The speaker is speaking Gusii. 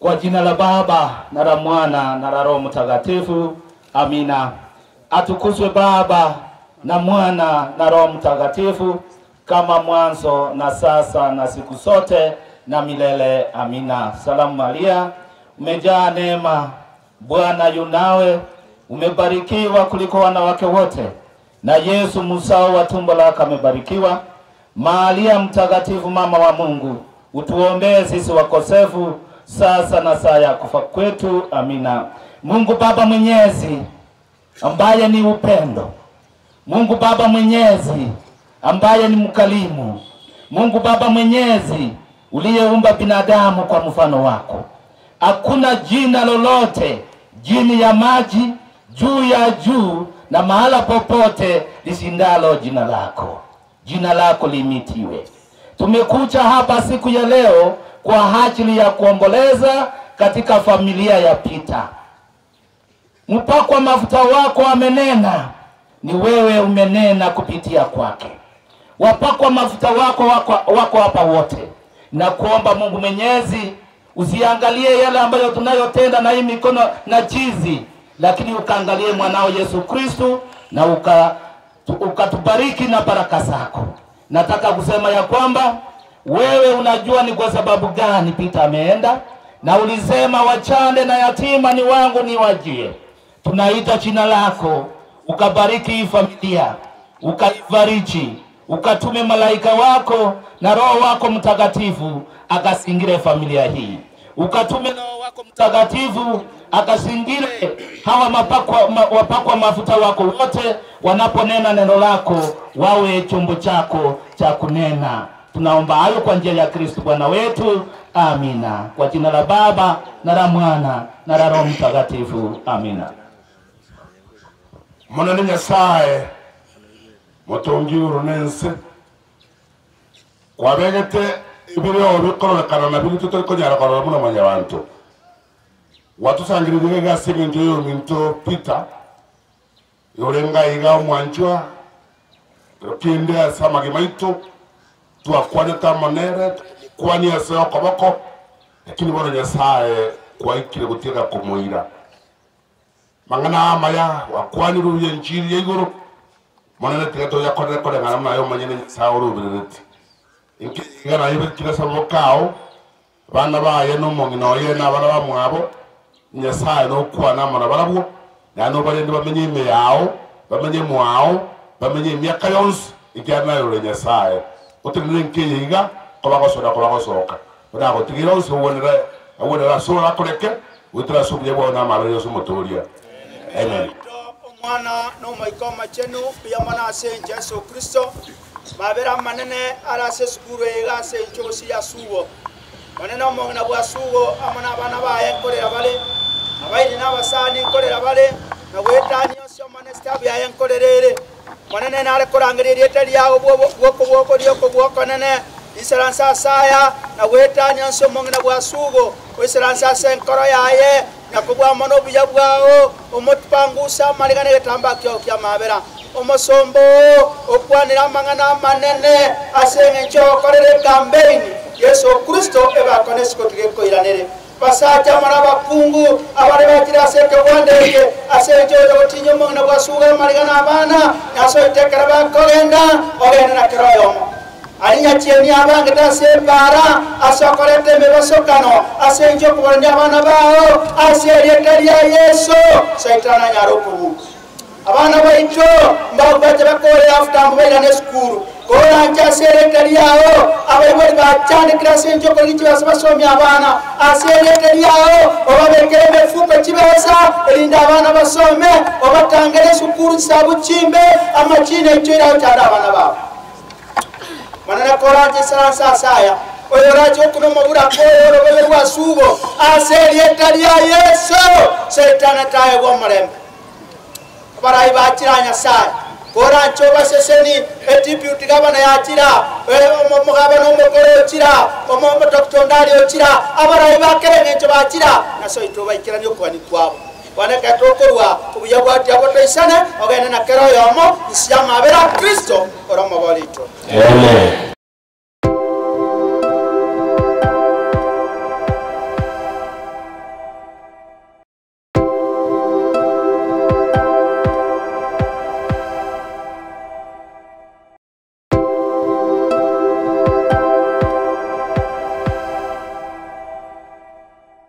Kwa jina la Baba na la Mwana na la Roho Mtakatifu, amina. Atukuzwe Baba na Mwana na Roho Mtakatifu, kama mwanzo na sasa na siku zote na milele. Amina. Salamu Maria, umejaa neema, Bwana yu nawe, umebarikiwa kuliko wanawake wote, na Yesu mzao wa tumbo lako amebarikiwa. Maria Mtakatifu, mama wa Mungu, utuombee sisi wakosefu, sasa na saa ya kufa kwetu. Amina. Mungu Baba Mwenyezi, ambaye ni upendo, Mungu Baba Mwenyezi ambaye ni mkalimu, Mungu Baba Mwenyezi uliyeumba binadamu kwa mfano wako, hakuna jina lolote chini ya maji, juu ya juu na mahala popote lishindalo jina lako. Jina lako limitiwe. Tumekuja hapa siku ya leo kwa ajili ya kuomboleza katika familia ya Peter. Mpakwa mafuta wako amenena, ni wewe umenena kupitia kwake. Wapakwa mafuta wako wako, wako hapa wote, na kuomba Mungu Mwenyezi usiangalie yale ambayo tunayotenda na hii mikono na chizi, lakini ukaangalie mwanao Yesu Kristu na uka ukatubariki na baraka zako. Nataka kusema ya kwamba wewe unajua ni kwa sababu gani Peter ameenda, na ulisema wachane na yatima ni wangu niwajie. Tunaita jina lako, ukabariki hii familia, ukaifariji, ukatume malaika wako na Roho wako Mtakatifu akasingire familia hii, ukatume Roho wako Mtakatifu akasingire hawa mapakwa, ma, wapakwa mafuta wako wote wanaponena neno lako, wawe chombo chako cha kunena. Tunaomba hayo kwa njia ya Kristo Bwana wetu, amina. Kwa jina la Baba na la Mwana na la Roho Mtakatifu, amina. Monene Nyasaye motongi igoro na ense kwabegete ebireo bikororekana na biri totari konyara korora buna mwanyabanto gwatosangiririe iga ase eng'encho ya ominto Peter orenge aiga omwanchwa ekero kende ase amagima aito twakwanete amo nere tokwania ase okoboko lakini bono Nyasaye kwaikire gotiga komoira mang'ana aya amaya gwakwanire buya enchiri ya igoro Monene tiga toyakorere koreng'ana buna aye omonyene Nyasae oroberereti. Inki iga naye kera ase amaboko ao, abana baye na omong'ina oye na abana bamwabo, Nyasae nokwane amo nabarabwo, naende obarende bamenye ime yao, bamenye mwao, bamenye emiaka yonsi, ekiagera naye ore Nyasae. Otenenere enka eye iga, kobagosoa na kobagosoka. Onagotigere onsi ogwenere ogwenere ase orakoreke, goetera ase obuya bwao na amaabera yonsi Omotoria. Amen. Omwana na Omoika Omochenu, mbuya mono ase enchera Yeso Kristo. Mabera amanene are ase esukuru eye iga ase enchera gose ya Sugo. Monene omong'ina bwa Sugo amo nabana baye nkorera bare, abairi na abasani nkorera bare, na goetania onsi Omonene estabu yaye nkorera ere. Monene nare korangeria erieta riao bw'okobua okobua okonene, risaranse ase aya, na goetania onsi omong'ina bwa Sugo, oisaranse ase enkoro yaye, na kobua mono obuya bwao, omotipanguse amariga negetambaa kiao ki'amabera. Omosomba oo okwanire amang'ana amanene ase engencho y'ogokorera ekambeini, Yeso Kristo ebakone isiko tigekoiranere. Basacha amo nabakungu abare bachire ase ekegwanda eke ase engencho y'ogotinyia omong'ina bw'asuga amariga na abana, Nyasae oito ekero bakogenda, ogende na kera oyomo. Aria nyachieni abangete ase ebaara, ase okoreta emebasokano, ase engencho y'okobarania abana bao, ase erieta ria Yeso, Saitani anyare okobua. Abana baito mbagwache bakore after mbu bairane esukuru. Koranche ase erieta riao, abaibori bachandekire ase engencho y'okorigia chibesa basomie abana. Ase erieta riao obabekere emefuko chibesa, erinde abana basome, obatangere esukuru chisabu chimbe, amachina aicho iragochande abana babo. Monene koranche isaranse ase aya, oyorache gokuna omoburaka oyo orobebe rwa sugo, ase erieta ria Yeso, Saitani taegwe omorembe. Abarai bachire aa Nyasae, koranche obaseseni, ediputy gavana yachire aa, omogabana omokoro ochire aa, Doctor Ondari ochire aa, abarai ba kera engencho bachire aa, Nyasae oito obaikeranie okogania kwabo. Bono ekero tokorua obuya bwa Diabwo toisane, ogende na kera oyomo inse y'amabera a Kristo ore omobori oito. Amen.